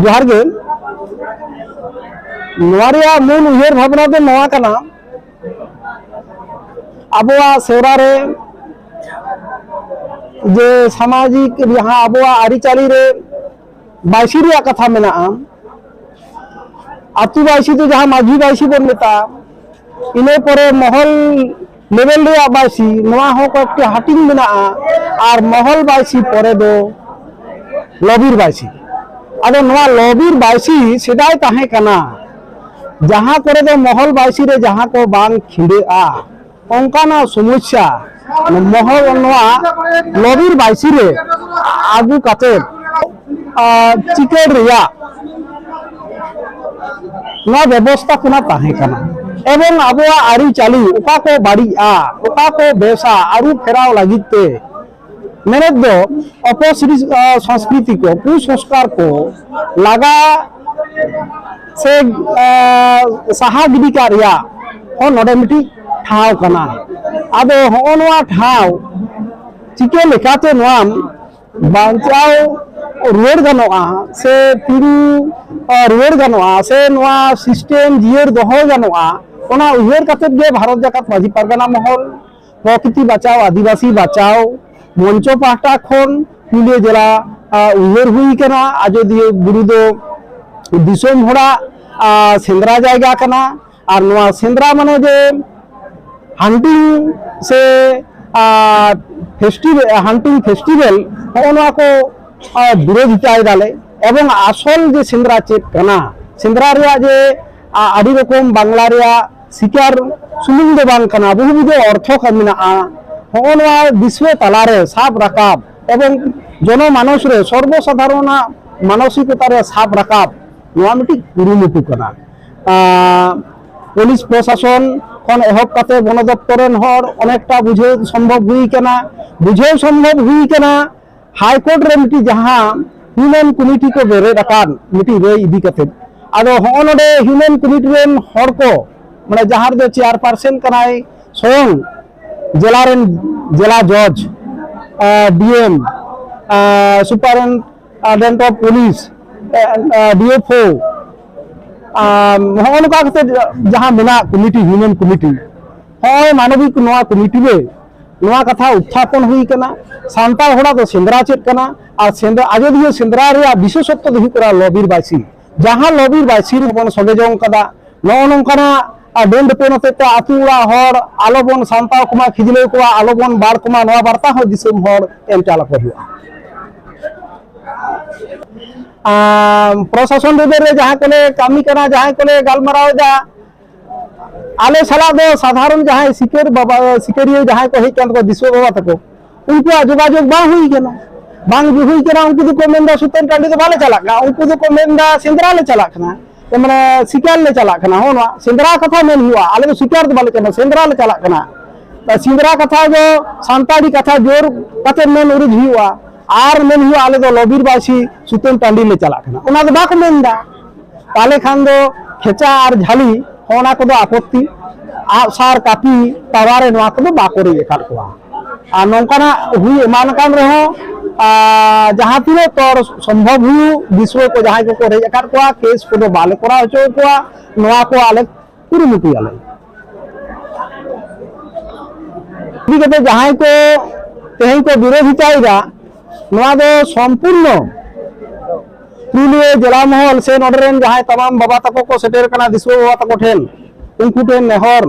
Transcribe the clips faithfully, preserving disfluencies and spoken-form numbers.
ᱡᱚᱦᱟᱨ ᱜᱮ᱾ ᱱᱚᱣᱟ ᱨᱮᱭᱟᱜ ᱢᱩᱞ ᱩᱭᱦᱟᱹᱨ ᱵᱷᱟᱵᱽᱱᱟ ᱫᱚ ᱱᱚᱣᱟ ᱠᱟᱱᱟ, ᱟᱵᱚᱣᱟᱜ ᱥᱮᱣᱨᱟ ᱨᱮ ᱡᱮ ᱥᱟᱢᱟᱡᱤᱠ ᱡᱟᱦᱟᱸ ᱟᱵᱚᱣᱟᱜ ᱟᱹᱨᱤᱪᱟᱹᱞᱤ ᱨᱮ ᱵᱟᱭᱥᱤ ᱨᱮᱭᱟᱜ ᱠᱟᱛᱷᱟ ᱢᱮᱱᱟᱜᱼᱟ, ᱟᱹᱛᱩ ᱵᱟᱭᱥᱤ ᱫᱚ ᱡᱟᱦᱟᱸ ᱢᱟᱹᱡᱷᱤ ᱵᱟᱭᱥᱤ ᱵᱚᱱ ᱢᱮᱛᱟᱜᱼᱟ, ᱤᱱᱟᱹ ᱯᱚᱨᱮ ᱢᱚᱦᱚᱞ ᱞᱮᱵᱮᱞ ᱨᱮᱭᱟᱜ ᱵᱟᱭᱥᱤ, ᱱᱚᱣᱟ ᱦᱚᱸ ᱠᱚᱭᱮᱠᱴᱤ ᱦᱟᱹᱴᱤᱧ ᱢᱮᱱᱟᱜᱼᱟ᱾ ᱟᱨ ᱢᱚᱦᱚᱞ ᱵᱟᱭᱥᱤ ᱯᱚᱨᱮ ᱫᱚ ᱞᱚᱵᱤᱨ ᱵᱟᱭᱥᱤ᱾ ᱟᱫᱚ ᱱᱚᱣᱟ ᱞᱚᱵᱤᱨ ᱵᱟᱭᱥᱤ ᱥᱮᱫᱟᱭ ᱛᱟᱦᱮᱸ ᱠᱟᱱᱟ, ᱡᱟᱦᱟᱸ ᱠᱚᱨᱮ ᱫᱚ ᱢᱚᱦᱚᱞ ᱵᱟᱭᱥᱤ ᱨᱮ ᱡᱟᱦᱟᱸ ᱠᱚ ᱵᱟᱝ ᱠᱷᱤᱸᱰᱟᱹᱜᱼᱟ, ᱚᱱᱠᱟᱱᱟᱜ ᱥᱚᱢᱚᱥᱥᱟ ᱢᱚᱦᱚᱞ, ᱱᱚᱣᱟ ᱞᱚᱵᱤᱨ ᱵᱟᱭᱥᱤ ᱨᱮ ᱟᱹᱜᱩ ᱠᱟᱛᱮ, ᱟᱨ ᱪᱤᱠᱟᱹᱲ ᱨᱮᱭᱟᱜ ᱱᱚᱣᱟ ᱵᱮᱵᱚᱥᱛᱷᱟ ᱠᱚ ᱛᱟᱦᱮᱸ ᱠᱟᱱᱟ᱾ ᱮᱵᱚᱝ ᱟᱵᱚᱣᱟᱜ ᱟᱹᱨᱤᱪᱟᱹᱞᱤ ᱚᱠᱟ ᱠᱚ ᱵᱟᱹᱲᱤᱡᱼᱟ, ᱚᱠᱟ ᱠᱚ ᱵᱮᱥᱟ, ᱟᱹᱨᱩ ᱯᱷᱮᱨᱟᱣ ᱞᱟᱹᱜᱤᱫ ᱛᱮ ᱢᱮᱱᱮᱫ ᱫᱚ ᱚᱯᱚᱥᱨᱤ-, ᱟ, ᱥᱚᱝᱥᱠᱨᱤᱛᱤ ᱠᱚ, ᱠᱩᱥᱚᱝᱥᱠᱟᱨ ᱠᱚ ᱞᱟᱜᱟ ᱥᱮ, ᱟ, ᱥᱟᱦᱟ ᱜᱤᱰᱤ ᱠᱟᱜ ᱨᱮᱭᱟᱜ ᱦᱚᱸ ᱱᱚᱰᱮ ᱢᱤᱫᱴᱤᱡ ᱴᱷᱟᱶ ᱠᱟᱱᱟ᱾ ᱟᱫᱚ ᱦᱚᱸᱜᱼᱚ ᱱᱚᱣᱟ ᱴᱷᱟᱶ ᱪᱤᱠᱟᱹ ᱞᱮᱠᱟᱛᱮ ᱱᱚᱣᱟ ᱵᱟᱧᱪᱟᱣ ᱨᱩᱣᱟᱹᱲ ᱜᱟᱱᱚᱜᱼᱟ ᱥᱮ ᱛᱤᱸᱜᱩ, ᱟ, ᱨᱩᱣᱟᱹᱲ ᱜᱟᱱᱚᱜᱼᱟ ᱥᱮ ᱱᱚᱣᱟ ᱥᱤᱥᱴᱮᱢ ᱡᱤᱭᱟᱹᱲ ᱫᱚᱦᱚ ᱜᱟᱱᱚᱜᱼᱟ, ᱚᱱᱟ ᱩᱭᱦᱟᱹᱨ ᱠᱟᱛᱮᱫ ᱜᱮ ᱵᱷᱟᱨᱚᱛ ᱡᱟᱠᱟᱛ ᱢᱟᱹᱡᱷᱤ ᱯᱟᱨᱜᱟᱱᱟ ᱢᱚᱦᱚᱞ, ᱯᱨᱚᱠᱨᱤᱛᱤ ᱵᱟᱪᱟᱣ, ᱟᱹᱫᱤᱵᱟᱹᱥᱤ ᱵᱟᱪᱟᱣ ᱢᱚᱧᱪᱚ ᱯᱟᱦᱴᱟ ᱠᱷᱚᱱ ᱯᱩᱨᱩᱞᱤᱭᱟᱹ ᱡᱮᱞᱟ, ᱟ, ᱩᱭᱦᱟᱹᱨ ᱦᱩᱭ ᱠᱟᱱᱟ᱾ ᱟᱡᱚᱫᱤᱭᱟᱹ ᱵᱩᱨᱩ ᱫᱚ ᱫᱤᱥᱚᱢ ᱦᱚᱲᱟᱜ, ᱟ, ᱥᱮᱸᱫᱽᱨᱟ ᱡᱟᱭᱜᱟ ᱠᱟᱱᱟ᱾ ᱟᱨ ᱱᱚᱣᱟ ᱥᱮᱸᱫᱽᱨᱟ ᱢᱟᱱᱮ ᱡᱮ ᱦᱟᱱᱴᱤᱝ ᱥᱮ, ᱟ, ᱯᱷᱮᱥᱴᱤᱵᱷᱮ-, ᱦᱟᱱᱴᱤᱝ ᱯᱷᱮᱥᱴᱤᱵᱷᱮᱞ, ᱦᱚᱸᱜᱼᱚ ᱱᱚᱣᱟ ᱠᱚ, ᱟ, ᱵᱤᱨᱳᱫᱷᱤᱛᱟᱭ ᱫᱟᱞᱮ᱾ ᱮᱵᱚᱝ ᱟᱥᱚᱞ ᱡᱮ ᱥᱮᱸᱫᱽᱨᱟ ᱪᱮᱫ ᱠᱟᱱᱟ, ᱥᱮᱸᱫᱽᱨᱟ ᱨᱮᱭᱟᱜ ᱡᱮ, ᱟ, ᱟᱹᱰᱤ ᱨᱚᱠᱚᱢ ᱵᱟᱝᱞᱟ ᱨᱮᱭᱟᱜ ᱥᱤᱠᱟᱨ ᱥᱩᱢᱩᱝ ᱫᱚ ᱵᱟᱝ ᱠᱟᱱᱟ, ᱵᱚᱦᱩᱵᱤᱫᱷ ᱚᱨᱛᱷᱚ ᱠᱚ ᱢᱮᱱᱟᱜᱼᱟ᱾ ᱦᱚᱸᱜᱼᱚ ᱱᱚᱣᱟ ᱵᱤᱥᱣᱮ ᱛᱟᱞᱟᱨᱮ ᱥᱟᱵ ᱨᱟᱠᱟᱵ ᱮᱵᱚᱝ ᱡᱚᱱᱚ ᱢᱟᱱᱚᱥ ᱨᱮ ᱥᱚᱨᱵᱚ ᱥᱟᱫᱷᱟᱨᱚᱱᱟᱜ ᱢᱟᱱᱚᱥᱤᱠᱚᱛᱟ ᱨᱮ ᱥᱟᱵ ᱨᱟᱠᱟᱵ, ᱱᱚᱣᱟ ᱢᱤᱫᱴᱤᱡ ᱠᱩᱨᱩᱢᱩᱴᱩ ᱠᱟᱱᱟ᱾ ᱟᱸ, ᱯᱩᱞᱤᱥ ᱯᱨᱚᱥᱟᱥᱚᱱ ᱠᱷᱚᱱ ᱮᱦᱚᱵ ᱠᱟᱛᱮ ᱵᱚᱱᱚ ᱫᱚᱯᱛᱚᱨ ᱨᱮᱱ ᱦᱚᱲ ᱚᱱᱮᱠᱴᱟ ᱵᱩᱡᱷᱟᱹᱣ ᱥᱚᱢᱵᱷᱚᱵ ᱦᱩᱭ ᱠᱟᱱᱟ, ᱵᱩᱡᱷᱟᱹᱣ ᱥᱚᱢᱵᱷᱚᱵ ᱦᱩᱭ ᱠᱟᱱᱟ᱾ ᱦᱟᱭ ᱠᱳᱨᱴ ᱨᱮ ᱢᱤᱫᱴᱤᱡ ᱡᱟᱦᱟᱸ ᱦᱤᱭᱩᱢᱮᱱ ᱠᱚᱢᱤᱴᱤ ᱠᱚ ᱵᱮᱨᱮᱫ ᱟᱠᱟᱫ ᱢᱤᱫᱴᱤᱡ ᱨᱟᱹᱭ ᱤᱫᱤ ᱠᱟᱛᱮ, ᱟᱫᱚ ᱦᱚᱸᱜᱼᱚ ᱱᱚᱰᱮ ᱦᱤᱭᱩᱢᱮᱱ ᱠᱚᱢᱤᱴᱤ ᱨᱮᱱ ᱦᱚᱲ ᱠᱚ, ᱢᱟᱱᱮ ᱡᱟᱦᱟᱸ ᱨᱮᱫᱚ ᱪᱮᱭᱟᱨᱯᱟᱨᱥᱚᱱ ᱠᱟᱱᱟᱭ ᱥᱚᱭᱚᱝ ᱡᱮᱞᱟ ᱨᱮᱱ ᱡᱮᱞᱟ ᱡᱚᱡᱽ, D M, superintendent of police, D F O, ᱱᱚᱜᱼᱚ ᱱᱚᱝᱠᱟ ᱠᱟᱛᱮ ᱡᱟᱦᱟᱸ ᱢᱮᱱᱟᱜ ᱠᱚᱢᱤᱴᱤ, ᱦᱤᱭᱩᱢᱮᱱ ᱠᱚᱢᱤᱴᱤ, ᱦᱚᱸᱜᱼᱚᱭ ᱢᱟᱱᱚᱵᱤᱠ ᱱᱚᱣᱟ ᱠᱚᱢᱤᱴᱤ ᱨᱮ ᱱᱚᱣᱟ ᱠᱟᱛᱷᱟ ᱩᱛᱛᱷᱟᱯᱚᱱ ᱦᱩᱭ ᱠᱟᱱᱟ, ᱥᱟᱱᱛᱟᱲ ᱦᱚᱲᱟᱜ ᱫᱚ ᱥᱮᱸᱫᱽᱨᱟ ᱪᱮᱫ ᱠᱟᱱᱟ, ᱟᱨ ᱥᱮᱸᱫᱽᱨᱟ, ᱟᱡᱚᱫᱤᱭᱟᱹ ᱥᱮᱸᱫᱽᱨᱟ ᱨᱮᱭᱟᱜ ᱵᱤᱥᱮᱥᱚᱛᱛᱚ ᱫᱚ ᱦᱩᱭᱩᱜ ᱠᱟᱱᱟ ᱞᱚ ᱵᱤᱨ ᱵᱟᱭᱥᱤ, ᱡᱟᱦᱟᱸ ᱞᱚ ᱵᱤᱨ ᱵᱟᱭᱥᱤ ᱨᱮᱵᱚᱱ ᱥᱚᱜᱮ ᱡᱚᱝ ᱠᱟᱫᱟ, ᱱᱚᱜᱼᱚ ᱱᱚᱝᱠᱟᱱᱟᱜ ᱰᱟᱹᱱ ᱰᱟᱹᱯᱟᱹᱱ ᱦᱚᱛᱮᱡ ᱛᱮ ᱟᱹᱛᱩ ᱚᱲᱟᱜ ᱦᱚᱲ ᱟᱞᱚᱵᱚᱱ ᱥᱟᱱᱛᱟᱣ ᱠᱚᱢᱟ, ᱠᱷᱤᱡᱞᱟᱹᱣ ᱠᱚᱣᱟ, ᱟᱞᱚᱵᱚᱱ ᱵᱟᱲ ᱠᱚᱢᱟ, ᱱᱚᱣᱟ ᱵᱟᱨᱛᱟ ᱦᱚᱸ ᱫᱤᱥᱚᱢ ᱦᱚᱲ ᱮᱢ ᱪᱟᱞ ᱟᱠᱚ ᱦᱩᱭᱩᱜᱼᱟ᱾ ᱟᱨ ᱯᱨᱚᱥᱟᱥᱚᱱ ᱨᱮ ᱡᱟᱦᱟᱸ ᱠᱚᱞᱮ ᱠᱟᱹᱢᱤ ᱠᱟᱱᱟ, ᱡᱟᱦᱟᱸᱭ ᱠᱚᱞᱮ ᱜᱟᱞᱢᱟᱨᱟᱣ ᱮᱫᱟ, ᱟᱞᱮ ᱥᱟᱞᱟᱜ ᱫᱚ ᱥᱟᱫᱷᱟᱨᱚᱱ ᱡᱟᱦᱟᱸᱭ ᱥᱤᱠᱟᱹᱨ ᱵᱟᱵᱟ, ᱥᱤᱠᱟᱹᱨᱤᱭᱟᱹ ᱡᱟᱦᱟᱸᱭ ᱠᱚ ᱦᱮᱡ ᱠᱟᱱ ᱛᱟᱠᱚ, ᱫᱤᱥᱩᱣᱟᱹ ᱵᱟᱵᱟ ᱛᱟᱠᱚ, ᱩᱱᱠᱩᱣᱟᱜ ᱡᱳᱜᱟᱡᱳᱜᱽ ᱵᱟᱝ ᱦᱩᱭ ᱠᱟᱱᱟ᱾ ᱵᱟᱝ ᱦᱩᱭ ᱠᱟᱱᱟ, ᱩᱱᱠᱩ ᱫᱚᱠᱚ ᱢᱮᱱᱫᱟ ᱥᱩᱛᱟᱹᱱ ᱴᱟᱺᱰᱤ ᱫᱚ ᱵᱟᱞᱮ ᱪᱟᱞᱟᱜ ᱠᱟᱱᱟ, ᱩᱱᱠᱩ ᱫᱚᱠᱚ ᱢᱮᱱᱫᱟ ᱥᱮᱸᱫᱽᱨᱟ ᱞᱮ ᱪᱟᱞᱟᱜ ᱠᱟᱱᱟ, ᱢᱟᱱᱮ ᱥᱤᱠᱟᱨ ᱞᱮ ᱪᱟᱞᱟᱜ ᱠᱟᱱᱟ᱾ ᱦᱚᱸ, ᱱᱚᱣᱟ ᱥᱮᱸᱫᱽᱨᱟ ᱠᱟᱛᱷᱟ ᱢᱮᱱ ᱦᱩᱭᱩᱜᱼᱟ, ᱟᱞᱮ ᱫᱚ ᱥᱤᱠᱟᱨ ᱫᱚ ᱵᱟᱞᱮ ᱪᱟᱞᱟᱜ ᱠᱟᱱᱟ, ᱥᱮᱸᱫᱽᱨᱟ ᱞᱮ ᱪᱟᱞᱟᱜ ᱠᱟᱱᱟ᱾ ᱥᱮᱸᱫᱽᱨᱟ ᱠᱟᱛᱷᱟ ᱫᱚ ᱥᱟᱱᱛᱟᱲᱤ ᱠᱟᱛᱷᱟ ᱡᱳᱨ ᱠᱟᱛᱮ ᱢᱮᱱ ᱩᱨᱤᱡ ᱦᱩᱭᱩᱜᱼᱟ, ᱟᱨ ᱢᱮᱱ ᱦᱩᱭᱩᱜᱼᱟ ᱟᱞᱮ ᱫᱚ ᱞᱚᱵᱤᱨ ᱵᱟᱭᱥᱤ ᱥᱩᱛᱟᱹᱱ ᱴᱟᱺᱰᱤ ᱞᱮ ᱪᱟᱞᱟᱜ ᱠᱟᱱᱟ, ᱚᱱᱟ ᱫᱚ ᱵᱟᱠᱚ ᱢᱮᱱᱫᱟ᱾ ᱛᱟᱦᱚᱞᱮ ᱠᱷᱟᱱ ᱫᱚ ᱠᱷᱮᱪᱟ ᱟᱨ ᱡᱷᱟᱹᱞᱤ, ᱚᱱᱟ ᱠᱚᱫᱚ ᱟᱯᱚᱛᱛᱤ, ᱟᱜᱼᱥᱟᱨ, ᱠᱟᱹᱯᱤ, ᱛᱟᱣᱟᱨᱮ ᱱᱚᱣᱟ ᱠᱚᱫᱚ ᱵᱟᱠᱚ ᱨᱮᱡ ᱟᱠᱟᱫ ᱠᱚᱣᱟ᱾ ᱟᱨ ᱱᱚᱝᱠᱟᱱᱟᱜ ᱦᱩᱭ ᱮᱢᱟᱱ ᱟᱠᱟᱱ ᱨᱮᱦᱚᱸ, ᱟᱨ ᱡᱟᱦᱟᱸ ᱛᱤᱱᱟᱹᱜ ᱛᱚᱨ ᱥᱚᱢᱵᱷᱚᱵ ᱦᱩᱭᱩᱜ, ᱫᱤᱥᱩᱣᱟᱹ ᱠᱚ ᱡᱟᱦᱟᱸᱭ ᱠᱚᱠᱚ ᱨᱮᱡ ᱟᱠᱟᱫ ᱠᱚᱣᱟ, ᱠᱮᱥ ᱠᱚᱫᱚ ᱵᱟᱞᱮ ᱠᱚᱨᱟᱣ ᱦᱚᱪᱚ ᱠᱚᱣᱟ, ᱱᱚᱣᱟ ᱠᱚ ᱟᱞᱮ ᱠᱩᱨᱩᱢᱩᱴᱩᱭᱟᱞᱮ᱾ ᱤᱫᱤ ᱠᱟᱛᱮ ᱡᱟᱦᱟᱸᱭ ᱠᱚ ᱛᱮᱦᱮᱧ ᱠᱚ ᱵᱤᱨᱳᱫᱷᱤᱛᱟᱭᱮᱫᱟ, ᱱᱚᱣᱟ ᱫᱚ ᱥᱚᱢᱯᱩᱨᱱᱚ ᱯᱩᱨᱩᱞᱤᱭᱟᱹ ᱡᱮᱞᱟ ᱢᱚᱦᱚᱞ ᱥᱮ ᱱᱚᱰᱮ ᱨᱮᱱ ᱡᱟᱦᱟᱸᱭ ᱛᱟᱢᱟᱢ ᱵᱟᱵᱟ ᱛᱟᱠᱚ ᱠᱚ ᱥᱮᱴᱮᱨ ᱠᱟᱱᱟ, ᱫᱤᱥᱩᱣᱟᱹ ᱵᱟᱵᱟ ᱛᱟᱠᱚ ᱴᱷᱮᱱ, ᱩᱱᱠᱩ ᱴᱷᱮᱱ ᱱᱮᱦᱚᱨ,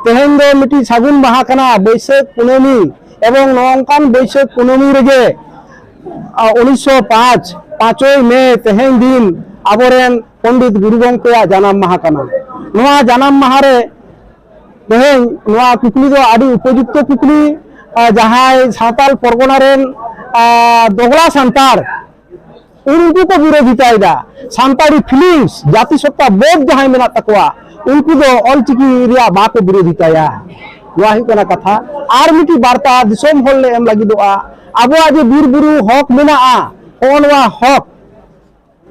ᱛᱮᱦᱮᱧ ᱫᱚ ᱢᱤᱫᱴᱤᱡ ᱥᱟᱹᱜᱩᱱ ᱢᱟᱦᱟ ᱠᱟᱱᱟ, ᱵᱟᱹᱭᱥᱟᱹᱠᱷ ᱠᱩᱱᱟᱹᱢᱤ, ᱮᱵᱚᱝ ᱱᱚᱝᱠᱟᱱ ᱵᱟᱹᱭᱥᱟᱹᱠᱷ ᱠᱩᱱᱟᱹᱢᱤ ᱨᱮᱜᱮ, ᱟ, ᱩᱱᱤᱥᱥᱚ ᱯᱟᱸᱪ, ᱯᱟᱸᱪᱚᱭ ᱢᱮ, ᱛᱮᱦᱮᱧ ᱫᱤᱱ ᱟᱵᱚᱨᱮᱱ ᱯᱚᱱᱰᱤᱛ ᱜᱩᱨᱩ ᱜᱚᱢᱠᱮᱭᱟᱜ ᱡᱟᱱᱟᱢ ᱢᱟᱦᱟ ᱠᱟᱱᱟ᱾ ᱱᱚᱣᱟ ᱡᱟᱱᱟᱢ ᱢᱟᱦᱟ ᱨᱮ ᱛᱮᱦᱮᱧ ᱱᱚᱣᱟ ᱠᱩᱠᱞᱤ ᱫᱚ ᱟᱹᱰᱤ ᱩᱯᱚᱡᱩᱠᱛᱚ ᱠᱩᱠᱞᱤ, ᱟ, ᱡᱟᱦᱟᱸᱭ ᱥᱟᱱᱛᱟᱲ ᱯᱚᱨᱜᱚᱱᱟ ᱨᱮᱱ, ᱟ, ᱫᱚᱜᱽᱞᱟ ᱥᱟᱱᱛᱟᱲ, ᱩᱱᱠᱩ ᱠᱚ ᱵᱤᱨᱳᱫᱷᱤᱛᱟᱭᱮᱫᱟ᱾ ᱥᱟᱱᱛᱟᱲᱤ ᱯᱷᱤᱞᱤᱝᱥ, ᱡᱟᱹᱛᱤ ᱥᱚᱛᱛᱟ ᱵᱳᱫᱷ ᱡᱟᱦᱟᱸᱭ ᱢᱮᱱᱟᱜ ᱛᱟᱠᱚᱣᱟ, ᱩᱱᱠᱩ ᱫᱚ ᱚᱞᱪᱤᱠᱤ ᱨᱮᱭᱟᱜ ᱵᱟᱠᱚ ᱵᱤᱨᱳᱫᱷᱤᱛᱟᱭᱟ᱾ ᱱᱚᱣᱟ ᱦᱩᱭᱩᱜ ᱠᱟᱱᱟ ᱠᱟᱛᱷᱟ᱾ ᱟᱨ ᱢᱤᱫᱴᱤᱡ ᱵᱟᱨᱛᱟ ᱫᱤᱥᱚᱢ ᱦᱚᱲ ᱞᱮ ᱮᱢ ᱞᱟᱹᱜᱤᱫᱚᱜᱼᱟ᱾ ᱟᱵᱚᱣᱟᱜ ᱡᱮ ᱵᱤᱨ ᱵᱩᱨᱩ ᱦᱚᱠ ᱢᱮᱱᱟᱜᱼᱟ, ᱦᱚᱸᱜᱼᱚ ᱱᱚᱣᱟ ᱦᱚᱠ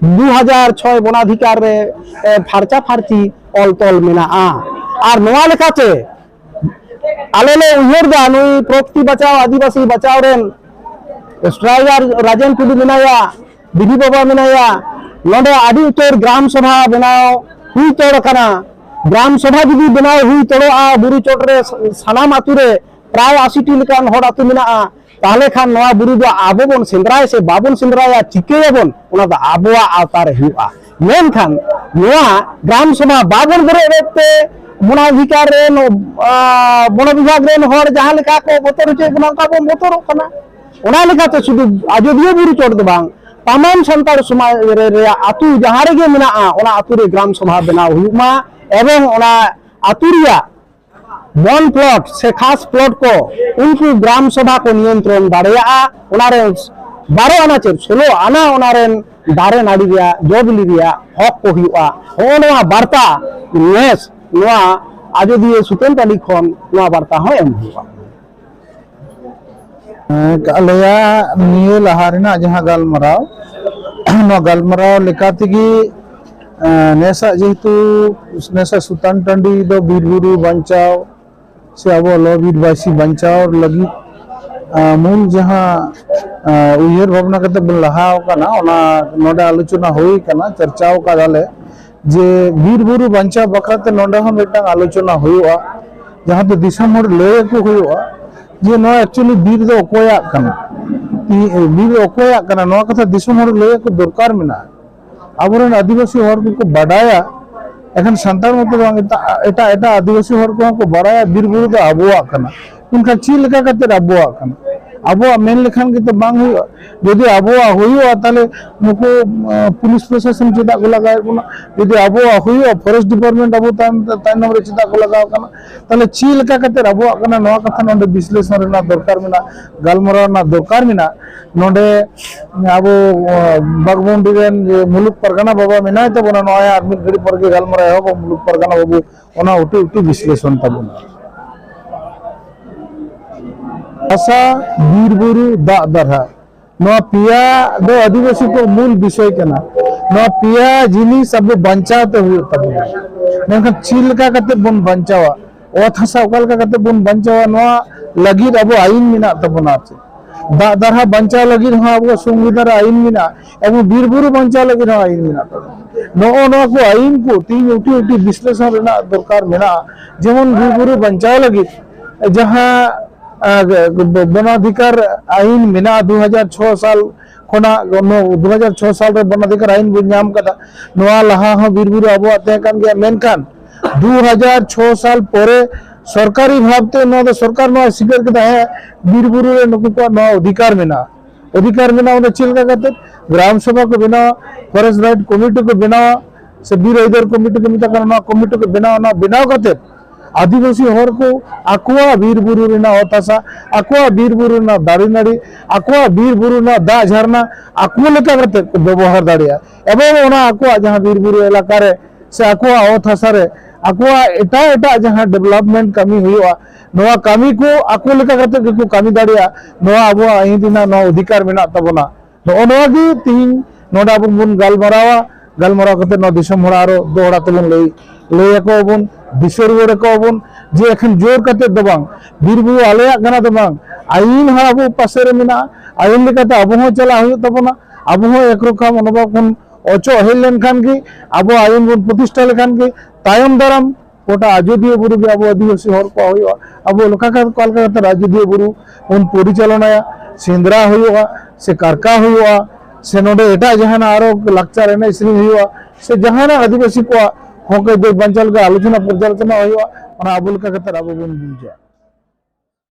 ᱫᱩ ᱦᱟᱡᱟᱨ ᱪᱷᱚᱭ ᱵᱚᱱᱟᱫᱷᱤᱠᱟᱨ ᱨᱮ, ᱮ, ᱯᱷᱟᱨᱪᱟ ᱯᱷᱟᱨᱪᱤ ᱚᱞ ᱛᱚᱞ ᱢᱮᱱᱟᱜᱼᱟ᱾ ᱟᱨ ᱱᱚᱣᱟ ᱞᱮᱠᱟᱛᱮ ᱟᱞᱮ ᱞᱮ ᱩᱭᱦᱟᱹᱨ ᱫᱟ, ᱱᱩᱭ ᱯᱨᱚᱠᱨᱤᱛᱤ ᱵᱟᱪᱟᱣ, ᱟᱹᱫᱤᱵᱟᱹᱥᱤ ᱵᱟᱪᱟᱣ ᱨᱮᱱ ᱥᱴᱨᱟᱭᱜᱟᱨ ᱨᱟᱡᱮᱱ ᱴᱩᱰᱩ ᱢᱮᱱᱟᱭᱟ, ᱵᱤᱫᱷᱤ ᱵᱟᱵᱟ ᱢᱮᱱᱟᱭᱟ, ᱱᱚᱰᱮ ᱟᱹᱰᱤ ᱩᱛᱟᱹᱨ ᱜᱨᱟᱢ ᱥᱚᱵᱷᱟ ᱵᱮᱱᱟᱣ ᱦᱩᱭ ᱛᱚᱲ ᱟᱠᱟᱱᱟ᱾ ᱜᱨᱟᱢ ᱥᱚᱵᱷᱟ ᱡᱩᱫᱤ ᱵᱮᱱᱟᱣ ᱦᱩᱭ ᱛᱚᱲᱚᱜᱼᱟ, ᱵᱩᱨᱩ ᱪᱚᱴ ᱨᱮ ᱥᱟᱱᱟᱢ ᱟᱛᱳ ᱨᱮ ᱯᱨᱟᱭ ᱟᱥᱤ ᱴᱤ ᱞᱮᱠᱟᱱ ᱦᱚᱲ ᱟᱹᱛᱩ ᱢᱮᱱᱟᱜᱼᱟ, ᱛᱟᱦᱚᱞᱮ ᱠᱷᱟᱱ ᱱᱚᱣᱟ ᱵᱩᱨᱩ ᱫᱚ ᱟᱵᱚ ᱵᱚᱱ ᱥᱮᱸᱫᱽᱨᱟᱭᱟ ᱥᱮ ᱵᱟᱵᱚᱱ ᱥᱮᱸᱫᱽᱨᱟᱭᱟ, ᱪᱤᱠᱟᱹᱭᱟᱵᱚᱱ, ᱚᱱᱟ ᱫᱚ ᱟᱵᱚᱣᱟᱜ ᱟᱣᱛᱟ ᱨᱮ ᱦᱩᱭᱩᱜᱼᱟ᱾ ᱢᱮᱱᱠᱷᱟᱱ ᱱᱚᱣᱟ ᱜᱨᱟᱢ ᱥᱚᱵᱷᱟ ᱵᱟᱵᱚᱱ ᱵᱮᱨᱮᱫ ᱮᱫ ᱛᱮ ᱵᱚᱱᱟᱫᱷᱤᱠᱟᱨ ᱨᱮᱱ, ᱟᱸ, ᱵᱚᱱ ᱵᱤᱵᱷᱟᱜᱽ ᱨᱮᱱ ᱦᱚᱲ ᱡᱟᱦᱟᱸ ᱞᱮᱠᱟ ᱠᱚ ᱵᱚᱛᱚᱨ ᱦᱚᱪᱚᱭᱮᱫ ᱵᱚᱱᱟ, ᱚᱱᱠᱟ ᱵᱚᱱ ᱵᱚᱛᱚᱨᱚᱜ ᱠᱟᱱᱟ᱾ ᱚᱱᱟ ᱞᱮᱠᱟᱛᱮ ᱥᱩᱫᱷᱩ ᱟᱡᱚᱫᱤᱭᱟᱹ ᱵᱩᱨᱩ ᱪᱚᱴ ᱫᱚ ᱵᱟᱝ, ᱛᱟᱢᱟᱢ ᱥᱟᱱᱛᱟᱲ ᱥᱚᱢᱟᱡᱽ ᱨᱮ, ᱨᱮᱭᱟᱜ ᱟᱹᱛᱩ ᱡᱟᱦᱟᱸ ᱨᱮᱜᱮ ᱢᱮᱱᱟᱜᱼᱟ, ᱚᱱᱟ ᱟᱹᱛᱩ ᱨᱮ ᱜᱨᱟᱢ ᱥᱚᱵᱷᱟ ᱵᱮᱱᱟᱣ ᱦᱩᱭᱩᱜ ᱢᱟ ᱮᱵᱚᱝ ᱚᱱᱟ ᱟᱹᱛᱩ ᱨᱮᱭᱟᱜ ᱵᱚᱱ ᱯᱞᱚᱴ ᱥᱮ ᱠᱷᱟᱥ ᱯᱞᱚᱴ ᱠᱚ ᱩᱱᱠᱩ ᱜᱨᱟᱢ ᱥᱚᱵᱷᱟ ᱠᱚ ᱱᱤᱭᱚᱱᱛᱨᱚᱱ ᱫᱟᱲᱮᱭᱟᱜᱼᱟ᱾ ᱚᱱᱟ ᱨᱮ ᱵᱟᱨᱚ ᱟᱱᱟ ᱪᱮᱫ ᱥᱳᱞᱳ ᱟᱱᱟ ᱚᱱᱟ ᱨᱮᱱ ᱫᱟᱨᱮ ᱱᱟᱹᱲᱤ ᱨᱮᱭᱟᱜ ᱡᱚ ᱵᱤᱞᱤ ᱨᱮᱭᱟᱜ ᱦᱚᱠ ᱠᱚ ᱦᱩᱭᱩᱜᱼᱟ᱾ ᱦᱚᱸᱜᱼᱚ ᱱᱚᱣᱟ ᱵᱟᱨᱛᱟ ᱱᱮᱥ ᱱᱚᱣᱟ ᱟᱡᱚᱫᱤᱭᱟᱹ ᱥᱩᱛᱟᱹᱱ ᱴᱟᱺᱰᱤ ᱠᱷᱚᱱ ᱱᱚᱣᱟ ᱵᱟᱨᱛᱟ ᱦᱚᱸ ᱮᱢ ᱦᱩᱭᱩᱜᱼᱟ᱾ ᱦᱮᱸ, ᱟᱞᱮᱭᱟᱜ ᱱᱤᱭᱟᱹ ᱞᱟᱦᱟ ᱨᱮᱱᱟᱜ ᱡᱟᱦᱟᱸ ᱜᱟᱞᱢᱟᱨᱟᱣ, ᱱᱚᱣᱟ ᱜᱟᱞᱢᱟᱨᱟᱣ ᱞᱮᱠᱟ ᱛᱮᱜᱮ, ᱮᱸ, ᱱᱮᱥᱟᱜ ᱡᱮᱦᱮᱛᱩ ᱱᱮᱥᱟᱜ ᱥᱩᱛᱟᱱ ᱴᱟᱺᱰᱤ ᱫᱚ ᱵᱤᱨ ᱵᱩᱨᱩ ᱵᱟᱧᱪᱟᱣ ᱥᱮ ᱟᱵᱚ ᱞᱚ ᱵᱤᱨ ᱵᱟᱹᱭᱥᱤ ᱵᱟᱧᱪᱟᱣ ᱞᱟᱹᱜᱤᱫ, ᱮᱸ, ᱢᱩᱞ ᱡᱟᱦᱟᱸ, ᱮᱸ, ᱩᱭᱦᱟᱹᱨ ᱵᱷᱟᱵᱽᱱᱟ ᱠᱟᱛᱮ ᱵᱚᱱ ᱞᱟᱦᱟ ᱟᱠᱟᱱᱟ, ᱚᱱᱟ ᱱᱚᱰᱮ ᱟᱞᱳᱪᱚᱱᱟ ᱦᱩᱭ ᱟᱠᱟᱱᱟ, ᱪᱟᱨᱪᱟᱣ ᱟᱠᱟᱫᱟᱞᱮ ᱡᱮ ᱵᱤᱨ ᱵᱩᱨᱩ ᱵᱟᱧᱪᱟᱣ ᱵᱟᱠᱷᱨᱟ ᱛᱮ ᱱᱚᱰᱮ ᱦᱚᱸ ᱢᱤᱫᱴᱟᱝ ᱟᱞᱳᱪᱚᱱᱟ ᱦᱩᱭᱩᱜᱼᱟ, ᱡᱟᱦᱟᱸ ᱫᱚ ᱫᱤᱥᱚᱢ ᱦᱚᱲ ᱞᱟᱹᱭ ᱟᱠᱚ ᱦᱩᱭᱩᱜᱼᱟ ᱡᱮ ᱱᱚᱣᱟ actually ᱵᱤᱨ ᱫᱚ ᱚᱠᱚᱭᱟᱜ ᱠᱟᱱᱟ, ᱵᱤᱨ ᱫᱚ ᱚᱠᱚᱭᱟᱜ ᱠᱟᱱᱟ, ᱱᱚᱣᱟ ᱠᱟᱛᱷᱟ ᱫᱤᱥᱚᱢ ᱦᱚᱲ ᱞᱟᱹᱭ ᱟᱠᱚ ᱫᱚᱨᱠᱟᱨ ᱢᱮᱱᱟᱜᱼᱟ᱾ ᱟᱵᱚᱨᱮᱱ ᱟᱹᱫᱤᱵᱟᱹᱥᱤ ᱦᱚᱲ ᱠᱚᱠᱚ ᱵᱟᱰᱟᱭᱟ, ᱮᱠᱷᱟᱱ ᱥᱟᱱᱛᱟᱲ ᱢᱚᱛᱚ ᱫᱚ ᱵᱟᱝ, ᱮᱴᱟᱜ, ᱮᱴᱟᱜ, ᱮᱴᱟᱜ ᱟᱹᱫᱤᱵᱟᱹᱥᱤ ᱦᱚᱲ ᱠᱚᱦᱚᱸ ᱠᱚ ᱵᱟᱰᱟᱭᱟ ᱵᱤᱨ ᱵᱩᱨᱩ ᱫᱚ ᱟᱵᱚᱣᱟᱜ ᱠᱟᱱᱟ᱾ ᱢᱮᱱᱠᱷᱟᱱ ᱪᱮᱫ ᱞᱮᱠᱟ ᱠᱟᱛᱮ ᱟᱵᱚᱣᱟᱜ ᱠᱟᱱᱟ? ᱟᱵᱚᱣᱟᱜ ᱢᱮᱱ ᱞᱮᱠᱷᱟᱱ ᱜᱮᱛᱚ ᱵᱟᱝ ᱦᱩᱭᱩᱜᱼᱟ᱾ ᱡᱩᱫᱤ ᱟᱵᱚᱣᱟᱜ ᱦᱩᱭᱩᱜᱼᱟ, ᱛᱟᱦᱞᱮ ᱱᱩᱠᱩ, ᱟᱸ, ᱯᱩᱞᱤᱥ ᱯᱨᱚᱥᱟᱥᱚᱱ ᱪᱮᱫᱟᱜ ᱠᱚ ᱞᱟᱜᱟᱣᱮᱫ ᱵᱚᱱᱟ? ᱡᱩᱫᱤ ᱟᱵᱚᱣᱟᱜ ᱦᱩᱭᱩᱜᱼᱟ, ᱯᱷᱚᱨᱮᱥᱴ ᱰᱤᱯᱟᱨᱴᱢᱮᱱᱴ ᱟᱵᱚ ᱛᱟᱭᱚᱢ, ᱛᱟᱭᱱᱚᱢ ᱨᱮ ᱪᱮᱫᱟᱜ ᱠᱚ ᱞᱟᱜᱟᱣ ᱠᱟᱱᱟ? ᱛᱟᱦᱞᱮ ᱪᱮᱫ ᱞᱮᱠᱟ ᱠᱟᱛᱮ ᱟᱵᱚᱣᱟᱜ ᱠᱟᱱᱟ, ᱱᱚᱣᱟ ᱠᱟᱛᱷᱟ ᱱᱚᱰᱮ ᱵᱤᱥᱞᱮᱥᱚᱱ ᱨᱮᱱᱟᱜ ᱫᱚᱨᱠᱟᱨ ᱢᱮᱱᱟᱜᱼᱟ, ᱜᱟᱞᱢᱟᱨᱟᱣ ᱨᱮᱱᱟᱜ ᱫᱚᱨᱠᱟᱨ ᱢᱮᱱᱟᱜᱼᱟ᱾ ᱱᱚᱰᱮ ᱟᱵᱚ, ᱟᱸ, ᱵᱟᱜᱽᱢᱩᱱᱰᱤ ᱨᱮᱱ ᱡᱮ ᱢᱩᱞᱩᱠ ᱯᱟᱨᱜᱟᱱᱟ ᱵᱟᱵᱟ ᱢᱮᱱᱟᱭ ᱛᱟᱵᱚᱱᱟ, ᱱᱚᱜᱼᱚᱭ ᱟᱨ ᱢᱤᱫ ᱜᱷᱟᱹᱲᱤᱡ ᱯᱚᱨ ᱜᱮ ᱜᱟᱞᱢᱟᱨᱟᱣ ᱮᱦᱚᱵᱚᱜ ᱢᱩᱞᱩᱠ ᱯᱟᱨᱜᱟᱱᱟ ᱵᱟᱵᱩ, ᱚᱱᱟ ᱩᱴᱤ ᱩᱴᱤ ᱵᱤᱥᱞᱮᱥᱚᱱ ᱛᱟᱵᱚᱱᱟ᱾ ᱦᱟᱥᱟ, ᱵᱤᱨ ᱵᱩᱨᱩ, ᱫᱟᱜ ᱫᱟᱨᱦᱟ, ᱱᱚᱣᱟ ᱯᱮᱭᱟ ᱫᱚ ᱟᱹᱫᱤᱵᱟᱹᱥᱤ ᱠᱚ ᱢᱩᱞ ᱵᱤᱥᱚᱭ ᱠᱟᱱᱟ᱾ ᱱᱚᱣᱟ ᱯᱮᱭᱟ ᱡᱤᱱᱤᱥ ᱟᱵᱚ ᱵᱟᱧᱪᱟᱣ ᱛᱮ ᱦᱩᱭᱩᱜ ᱛᱟᱵᱚᱱᱟ᱾ ᱢᱮᱱᱠᱷᱟᱱ ᱪᱮᱫ ᱞᱮᱠᱟ ᱠᱟᱛᱮ ᱵᱚᱱ ᱵᱟᱧᱪᱟᱣᱟ, ᱚᱛ ᱦᱟᱥᱟ ᱚᱠᱟ ᱞᱮᱠᱟ ᱠᱟᱛᱮ ᱵᱚᱱ ᱵᱟᱧᱪᱟᱣᱟ, ᱱᱚᱣᱟ ᱞᱟᱹᱜᱤᱫ ᱟᱵᱚ ᱟᱹᱭᱤᱱ ᱢᱮᱱᱟᱜ ᱛᱟᱵᱚᱱᱟ᱾ ᱟᱨ ᱪᱮᱫ ᱫᱟᱜ ᱫᱟᱨᱦᱟ ᱵᱟᱧᱪᱟᱣ ᱞᱟᱹᱜᱤᱫ ᱦᱚᱸ ᱟᱵᱚᱣᱟᱜ ᱥᱚᱝᱵᱤᱫᱷᱟᱱ ᱨᱮ ᱟᱹᱭᱤᱱ ᱢᱮᱱᱟᱜᱼᱟ, ᱮᱵᱚᱝ ᱵᱤᱨ ᱵᱩᱨᱩ ᱵᱟᱧᱪᱟᱣ ᱞᱟᱹᱜᱤᱫ ᱦᱚᱸ ᱟᱹᱭᱤᱱ ᱢᱮᱱᱟᱜ ᱛᱟᱵᱚᱱᱟ᱾ ᱱᱚᱜᱼᱚ ᱱᱚᱣᱟ ᱠᱚ ᱟᱹᱭᱤᱱ ᱠᱚ ᱛᱤᱦᱤᱧ ᱩᱴᱤ ᱩᱴᱤ ᱵᱤᱥᱞᱮᱥᱚᱱ ᱨᱮᱱᱟᱜ ᱫᱚᱨᱠᱟᱨ ᱢᱮᱱᱟᱜᱼᱟ᱾ ᱡᱮᱢᱚᱱ ᱵᱤᱨ ᱵᱩᱨᱩ ᱵᱟᱧᱪᱟᱣ ᱞᱟᱹᱜᱤᱫ ᱡᱟᱦᱟᱸ, ᱟᱸ, ᱵᱚᱱᱟᱫᱷᱤᱠᱟᱨ ᱟᱹᱭᱤᱱ ᱢᱮᱱᱟᱜᱼᱟ, ᱫᱩ ᱦᱟᱡᱟᱨ ᱪᱷᱚ ᱥᱟᱞ ᱠᱷᱚᱱᱟᱜ, ᱱᱚ-, ᱫᱩ ᱦᱟᱡᱟᱨ ᱪᱷᱚ ᱥᱟᱞ ᱨᱮ ᱵᱚᱱᱟᱫᱷᱤᱠᱟᱨ ᱟᱹᱭᱤᱱ ᱵᱚᱱ ᱧᱟᱢ ᱠᱟᱫᱟ᱾ ᱱᱚᱣᱟ ᱞᱟᱦᱟ ᱦᱚᱸ ᱵᱤᱨ ᱵᱩᱨᱩ ᱟᱵᱚᱣᱟᱜ ᱛᱟᱦᱮᱸ ᱠᱟᱱ ᱜᱮᱭᱟ, ᱢᱮᱱᱠᱷᱟᱱ ᱫᱩ ᱦᱟᱡᱟᱨ ᱪᱷᱚ ᱥᱟᱞ ᱯᱚᱨᱮ ᱥᱚᱨᱠᱟᱨᱤ ᱵᱷᱟᱵᱽᱛᱮ ᱱᱚᱣᱟ ᱫᱚ ᱥᱚᱨᱠᱟᱨ ᱱᱚᱣᱟ ᱥᱤᱠᱟᱹᱨ ᱠᱮᱫᱟ, ᱦᱮᱸ, ᱵᱤᱨ ᱵᱩᱨᱩ ᱨᱮ ᱱᱩᱠᱩ ᱠᱚᱣᱟᱜ ᱱᱚᱣᱟ ᱚᱫᱷᱤᱠᱟᱨ ᱢᱮᱱᱟᱜᱼᱟ᱾ ᱚᱫᱷᱤᱠᱟᱨ ᱢᱮᱱᱟᱜᱼᱟ, ᱚᱸᱰᱮ ᱪᱮᱫ ᱞᱮᱠᱟ ᱠᱟᱛᱮ ᱜᱨᱟᱢ ᱥᱚᱵᱷᱟ ᱠᱚ ᱵᱮᱱᱟᱣᱟ, ᱯᱷᱚᱨᱮᱥᱴ ᱨᱟᱭᱤᱴ ᱠᱚᱢᱤᱴᱤ ᱠᱚ ᱵᱮᱱᱟᱣᱟ, ᱥᱮ ᱵᱤᱨ ᱟᱹᱭᱫᱟᱹᱨ ᱠᱚᱢᱤᱴᱤ ᱠᱚ ᱢᱮᱛᱟᱜ ᱠᱟᱱᱟ, ᱱᱚᱣᱟ ᱠᱚᱢᱤᱴᱤ ᱠᱚ ᱵᱮᱱᱟᱣᱟ, ᱚᱱᱟ ᱵᱮᱱᱟᱣ ᱠᱟᱛᱮ ᱟᱹᱫᱤᱵᱟᱹᱥᱤ ᱦᱚᱲ ᱠᱚ ᱟᱠᱚᱣᱟᱜ ᱵᱤᱨ ᱵᱩᱨᱩ ᱨᱮᱱᱟᱜ ᱚᱛ ᱦᱟᱥᱟ, ᱟᱠᱚᱣᱟᱜ ᱵᱤᱨ ᱵᱩᱨᱩ ᱨᱮᱱᱟᱜ ᱫᱟᱨᱮ ᱱᱟᱹᱲᱤ, ᱟᱠᱚᱣᱟᱜ ᱵᱤᱨ ᱵᱩᱨᱩ ᱨᱮᱱᱟᱜ ᱫᱟᱜ ᱡᱷᱟᱨᱱᱟ ᱟᱠᱚ ᱞᱮᱠᱟ ᱠᱟᱛᱮ ᱠᱚ ᱵᱮᱵᱚᱦᱟᱨ ᱫᱟᱲᱮᱭᱟᱜᱼᱟ᱾ ᱮᱵᱚᱝ ᱚᱱᱟ ᱟᱠᱚᱣᱟᱜ ᱡᱟᱦᱟᱸ ᱵᱤᱨ ᱵᱩᱨᱩ ᱮᱞᱟᱠᱟ ᱨᱮ ᱥᱮ ᱟᱠᱚᱣᱟᱜ ᱚᱛ ᱦᱟᱥᱟ ᱨᱮ ᱟᱠᱚᱣᱟᱜ ᱮᱴᱟᱜ ᱮᱴᱟᱜ ᱡᱟᱦᱟᱸ ᱰᱮᱵᱷᱞᱚᱯᱢᱮᱱᱴ ᱠᱟᱹᱢᱤ ᱦᱩᱭᱩᱜᱼᱟ, ᱱᱚᱣᱟ ᱠᱟᱹᱢᱤ ᱠᱚ ᱟᱠᱚ ᱞᱮᱠᱟ ᱠᱟᱛᱮ ᱜᱮᱠᱚ ᱠᱟᱹᱢᱤ ᱫᱟᱲᱮᱭᱟᱜᱼᱟ᱾ ᱱᱚᱣᱟ ᱟᱵᱚᱣᱟᱜ ᱟᱹᱭᱤᱱ ᱨᱮᱱᱟᱜ ᱱᱚᱣᱟ ᱚᱫᱷᱤᱠᱟᱨ ᱢᱮᱱᱟᱜ ᱛᱟᱵᱚᱱᱟ᱾ ᱱᱚᱜᱼᱚ ᱱᱚᱣᱟ ᱜᱮ ᱛᱤᱦᱤᱧ ᱱᱚᱰᱮ ᱟᱵᱚ ᱵᱚᱱ ᱜᱟᱞᱢᱟᱨᱟᱣᱟ, ᱜᱟᱞᱢᱟᱨᱟᱣ ᱠᱟᱛᱮ ᱱᱚᱣᱟ ᱫᱤᱥᱚᱢ ᱦᱚᱲ ᱟᱨᱚ ᱫᱚᱦᱲᱟ ᱛᱮᱵᱚᱱ ᱞᱟᱹᱭ, ᱞᱟᱹᱭ ᱟᱠᱚ ᱟᱵᱚᱱ, ᱫᱤᱥᱟᱹ ᱨᱩᱣᱟᱹᱲ ᱟᱠᱚ ᱟᱵᱚᱱ ᱡᱮ ᱮᱠᱷᱮᱱ ᱡᱳᱨ ᱠᱟᱛᱮ ᱫᱚ ᱵᱟᱝ, ᱵᱤᱨ ᱵᱩᱨᱩ ᱟᱞᱮᱭᱟᱜ ᱠᱟᱱᱟ ᱫᱚ ᱵᱟᱝ, ᱟᱹᱭᱤᱱ ᱦᱚᱸ ᱟᱵᱚ ᱯᱟᱥᱮ ᱨᱮ ᱢᱮᱱᱟᱜᱼᱟ, ᱟᱹᱭᱤᱱ ᱞᱮᱠᱟᱛᱮ ᱟᱵᱚ ᱦᱚᱸ ᱪᱟᱞᱟᱜ ᱦᱩᱭᱩᱜ ᱛᱟᱵᱚᱱᱟ, ᱟᱵᱚ ᱦᱚᱸ ᱮᱠ ᱨᱚᱠᱷᱟ ᱢᱚᱱᱳᱵᱷᱟᱵ ᱠᱷᱚᱱ ᱚᱪᱚᱜ ᱦᱮᱡ ᱞᱮᱱᱠᱷᱟᱱ ᱜᱮ, ᱟᱵᱚ ᱟᱹᱭᱤᱱ ᱵᱚᱱ ᱯᱨᱚᱛᱤᱥᱴᱷᱟ ᱞᱮᱠᱷᱟᱱ ᱜᱮ, ᱛᱟᱭᱚᱢ ᱫᱟᱨᱟᱢ ᱜᱚᱴᱟ ᱟᱡᱚᱫᱤᱭᱟᱹ ᱵᱩᱨᱩ ᱜᱮ ᱟᱵᱚ ᱟᱹᱫᱤᱵᱟᱹᱥᱤ ᱦᱚᱲ ᱠᱚᱣᱟᱜ ᱦᱩᱭᱩᱜᱼᱟ᱾ ᱟᱵᱚ ᱚᱠᱟ ᱞᱮᱠᱟ, ᱚᱠᱟ ᱞᱮᱠᱟ ᱠᱟᱛᱮ ᱟᱡᱚᱫᱤᱭᱟᱹ ᱵᱩᱨᱩ ᱵᱚᱱ ᱯᱚᱨᱤᱪᱟᱞᱚᱱᱟᱭᱟ, ᱥᱮᱸᱫᱽᱨᱟ ᱦᱩᱭᱩᱜᱼᱟ, ᱥᱮ ᱠᱟᱨᱠᱟ ᱦᱩᱭᱩᱜᱼᱟ, ᱥᱮ ᱱᱚᱰᱮ ᱮᱴᱟᱜ ᱡᱟᱦᱟᱱᱟᱜ ᱟᱨᱚ ᱞᱟᱠᱪᱟᱨ ᱮᱱᱮᱡ ᱥᱮᱨᱮᱧ ᱦᱩᱭᱩᱜᱼᱟ, ᱥᱮ ᱡᱟᱦᱟᱱᱟᱜ ᱟᱹᱫᱤᱵᱟᱹᱥᱤ ᱠᱚᱣᱟᱜ ᱦᱚᱠ ᱟᱹᱭᱫᱟᱹᱨ ᱵᱟᱧᱪᱟᱣ ᱞᱟᱹᱜᱤᱫ ᱟᱞᱳᱪᱚᱱᱟ ᱯᱚᱨᱡᱟᱞᱳᱪᱚᱱᱟ ᱦᱩᱭᱩᱜᱼᱟ, ᱚᱱᱟ ᱟᱵᱚ ᱞᱮᱠᱟ ᱠᱟᱛᱮ ᱟᱵᱚ ᱵᱚᱱ ᱵᱩᱡᱟ᱾